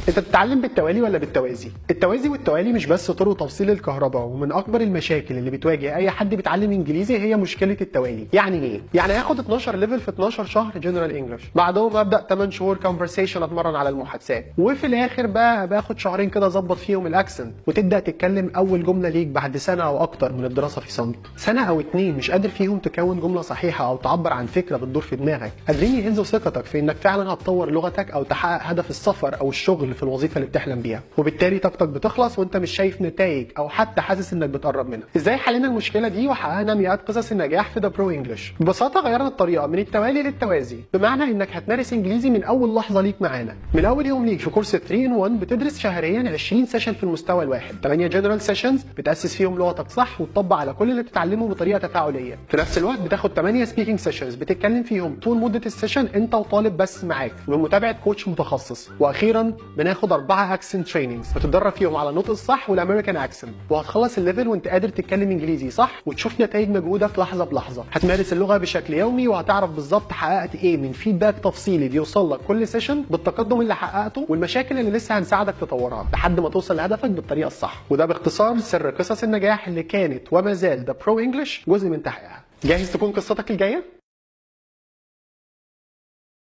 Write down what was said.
انت بتتعلم بالتوالي ولا بالتوازي؟ التوازي والتوالي مش بس طرق توصيل الكهرباء، ومن اكبر المشاكل اللي بتواجه اي حد بيتعلم انجليزي هي مشكلة التوالي. يعني ايه؟ يعني هاخد 12 level في 12 شهر general English، بعدهم ابدا 8 شهور conversation اتمرن على المحادثات، وفي الاخر بقى باخد شهرين كده اظبط فيهم ال accent، وتبدا تتكلم اول جملة ليك بعد سنة او اكتر من الدراسة في صمت. سنة او اتنين مش قادر فيهم تكون جملة صحيحه او تعبر عن فكرة بتدور في دماغك، قادرين يهزوا ثقتك في انك فعلا هتطور لغتك او تحقق هدف السفر او الشغل في الوظيفة اللي بتحلم بيها، وبالتالي طاقتك بتخلص وانت مش شايف نتائج او حتى حاسس انك بتقرب منها. ازاي حلينا المشكلة دي وحققنا مئات قصص النجاح في The Pro English؟ ببساطة غيرنا الطريقة من التوالي للتوازي، بمعنى انك هتمارس انجليزي من اول لحظة ليك معانا، من اول يوم ليك في كورس 3 in 1 بتدرس شهريا 20 session في المستوى الواحد، 8 general sessions بتاسس فيهم لغتك صح وتطبق على كل اللي بتتعلمه بطريقة تفاعلية. في نفس الوقت بتاخد 8 speaking sessions بتتكلم فيهم طول مده ال session انت وطالب بس معاك، وبمتابعه coach متخصص. واخيرا بناخد 4 accent trainings بتتدرب فيهم على النطق الصح وال American accent، وهتخلص ال level وانت قادر تتكلم انجليزي صح وتشوف نتائج مجهودك لحظة بلحظة. هتمارس اللغة بشكل يومي وهتعرف بالظبط حققت ايه من feedback تفصيلي بيوصل لك كل session بالتقدم اللي حققته والمشاكل اللي لسه هنساعدك تطورها لحد ما توصل لهدفك بالطريقة الصح. وده باختصار سر قصص النجاح اللي كانت وما زال The Pro English جزء من تحقيقها. جاهز تكون قصتك الجاية؟